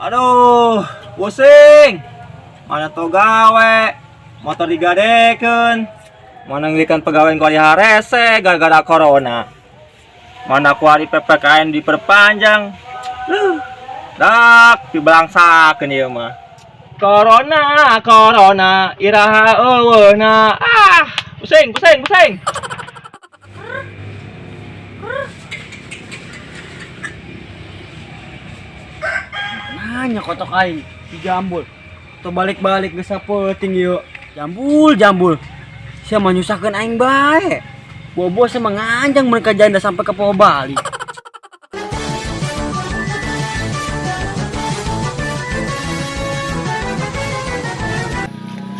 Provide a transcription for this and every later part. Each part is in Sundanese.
Aduh, pusing. Mana tuh gawe, motor digadekeun. Mana ngilikan pegawai ku harese gara-gara corona. Mana ku PPKM diperpanjang. Dak dibalangsakeun ieu mah. Corona, corona, iraha euweuhna. Ah, pusing, pusing, pusing. Nanya kotok aing di jambul. Atau balik-balik geus sapeuting ieu. Jambul, jambul. Sia mah nyusahkeun aing bae. Bobo sia mah nganjang mun ka janda sampai ke Poho Bali.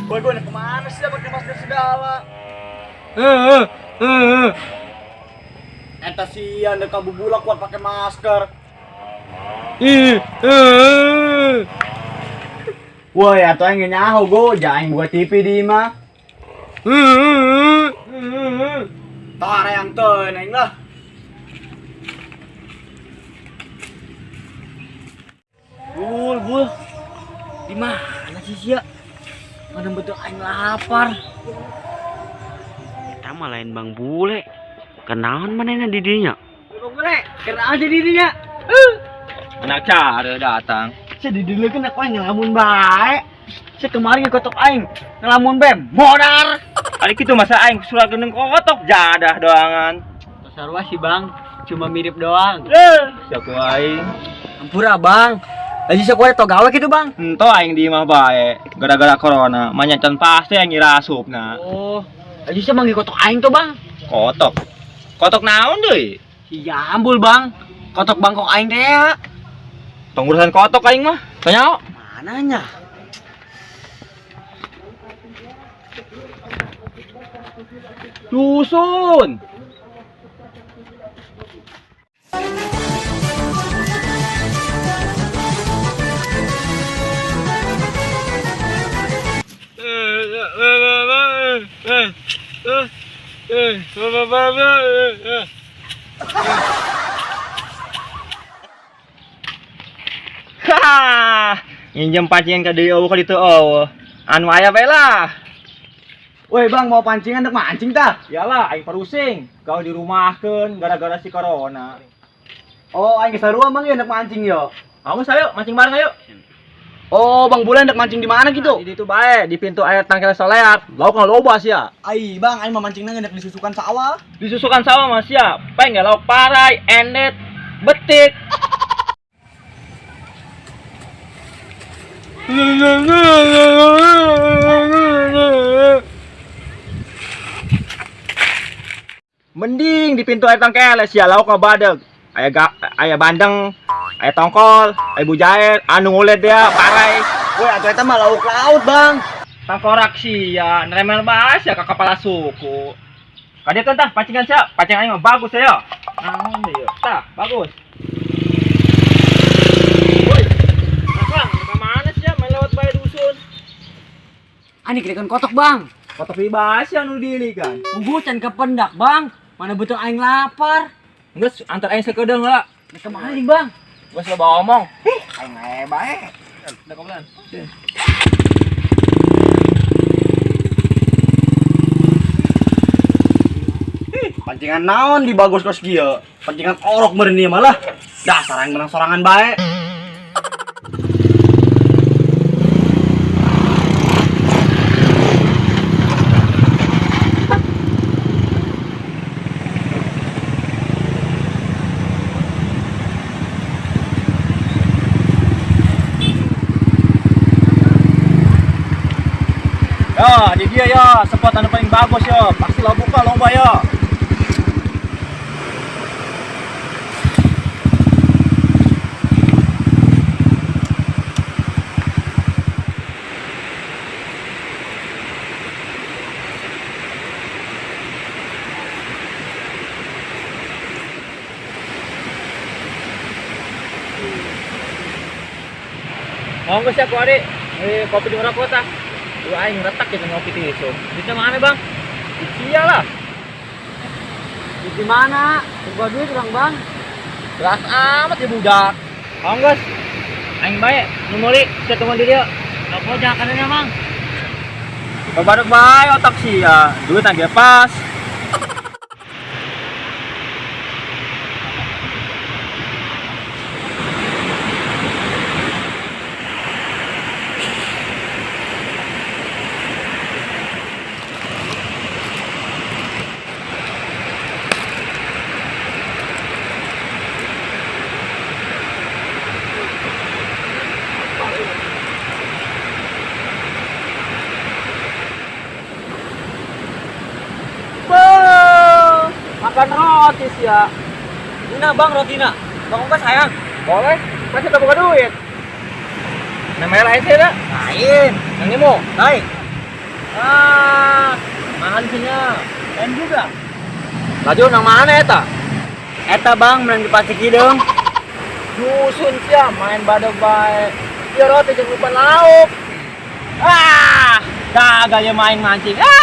Boy, gue nih kemana sih pakai masker segala? Eta sih anda kabubula kuat pakai masker. Woi, atau yang nyaho go, jangan buka TV di mah. Tara yang teneng lah. Bul, bul. Di mana sih sia? Mana betul aing lapar. Eta mah lain Bang Bule. Kenaon manehna di dinya? Bang Bule, kenal aja dirinya. Anak cara datang. Sia di dieu kan aku aing ngelamun bae. Sia kemarin kotok aing ngelamun bae modar. Kali kitu masa aing surat geneng kotok jadah doangan. Sarua sih Bang, cuma mirip doang. Siapa aing? Ampura Bang. Lagi sia kuat gawe gitu Bang. Ento aing di imah bae gara-gara corona, manyacan pasti aing ngira asupna. Oh, lagi sia manggil kotok aing tuh Bang. Kotok. Kotok naon deui? Si jambul Bang. Kotok bangkok aing teh ya. Tong urusan kotok aing mah. Tanya. Mananya? Dusun. Haha, nginjem pancingan ka deui eueuh ka ditu eueuh. Anu aya bae lah. Woi bang, mau pancingan dek mancing tah? Iyalah, aing parusing. Kau dirumahkeun gara-gara si corona. Oh, aing sarua bang ya dek mancing yo. Kamu ayo mancing bareng ayo. Oh, Bang Bulan dek mancing di mana gitu? Di ditu bae, di pintu air tangkel soleat. Lauk loba sia. Ai, bang, aing mau mancingna dek disusukan sawah. Disusukan sawah mah sia. Peng lauk parai, endet, betik. Mending di pintu air tangkel sia lauk badeg. Aya aya bandeng, aya tongkol, aya bujair, anu ngulet dia parai. Woi, atuh eta mah lauk laut, Bang. Tangkorak sia, neremel bae sia ka kepala suku. Kadekeun tah pancingan sia, pancing aing mah bagus ya. Naon deui? Tah, bagus. Woi, Akang, ka mana sia main lewat bae dusun? Ani gedekeun kotok Bang. Kotok di bae sia nu dilikan. Tunggu can kependak Bang. Mana betul aing lapar. Geus antar aing sakedeung lah. Nah, kemana nih Bang? Geus loba omong. Aing bae bae. Udah kopelan. Pancingan naon di bagus kos kieu? Pancingan orok meureun ieu malah. Dasar aing menang sorangan bae. Yo, di dia yo, spot anu paling bagus yo. Pasti lo buka lomba yo. Mau nggak sih aku adik? Kopi di Merauke kota. Lu aing retak gitu ngopi di itu. Duitnya mana bang? Sia lah. Duit di mana? Gua duit orang Bang. Beras amat ya budak. Mau nggak? Aing bae nu meuli sia tunggu di dieu. Apa jangan kanannya, Mang? Babadak bae otak sia, duit ge pas. Beuh, makan roti sia. Ina, Bang, rotina. Bang Ongkos sayang. Boleh, pasti tak buka duit. Namanya lain sih dah. Lain. Yang ini mau? Lain. Ah, mahal sihnya. Lain juga. Laju nang mana eta? Eta, Bang, menang di Pasik Hidung. Dusun sia main badog bae. Ieu roti jeung lupa lauk. Ah, gagal ya main mancing. Ah.